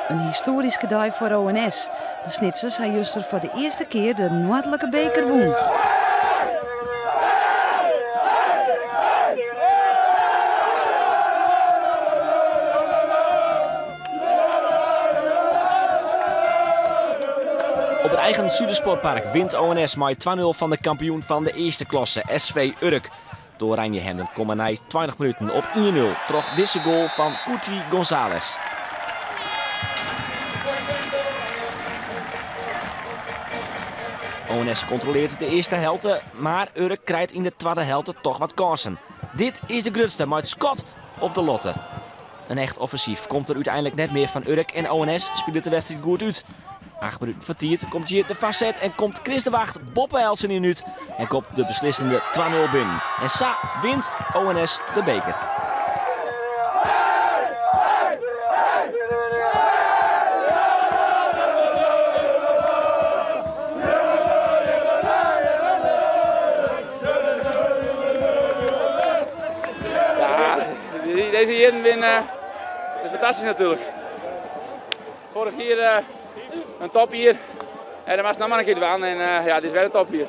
In histoaryske dei foar ONS. De Snitsers ha juster foar de earste kear de noardlike beker wûn. Op it eigen Sudersportpark wint ONS mei 2-0 fan de kampioen fan de earste klasse, SV Urk. De Oranjehemden komme nei 20 minuten op 1-0 troch dizze goal fan Cuti Gonzalez. ONS kontrolearret de earste helte, mar Urk krijt yn de twadde helte toch wat kânsen. Dit is de grutste mei it skot op de latte. In echt offensyf komt der úteinlik net mear fan Urk en ONS spilet de wedstriid goed út. 8 minuten foar tiid komt hjir de foarset en komt Chris de Wacht boppe Elsenien út en kopt de beslissende 2-0 binnen. En sa wint ONS de beker. Ja, deze jierren binne fantastysk natuerlik. Foarich jier in topjier en dan moatst noch mar in kear dwaan en ja, dit is wer in topjier.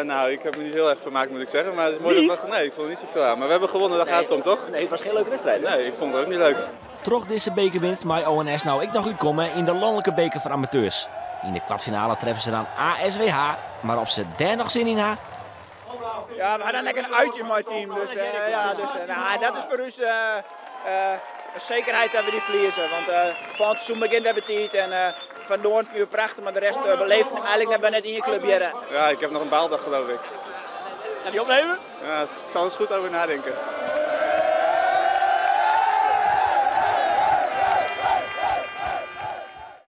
Nou, ik heb me niet heel erg vermaakt, moet ik zeggen. Maar het is mooi dat we, nee, ik vond er niet zoveel aan. Maar we hebben gewonnen, daar gaat het om, toch? Nee, het was geen leuke wedstrijd. Nee, ik vond het ook niet leuk. Troch dizze bekerwinst mei ONS no ek noch útkomme yn de lanlike beker foar amateurs. Yn de kwartfinale treffe se dan ASWH, mar oft se dêr noch sin yn ha? Ja, we hadden lekker een uitje met het team. Dus, ja, dus nou, dat is voor ons een zekerheid dat we die verliezen. Want van het seizoen begint we hebben tijd en Van Doorn vind ik prachtig, maar de rest beleeft eigenlijk net bij net in je club hier. Ja, ik heb nog een baaldag geloof ik. Ga die opnemen? Ja, ik zal er eens goed over nadenken.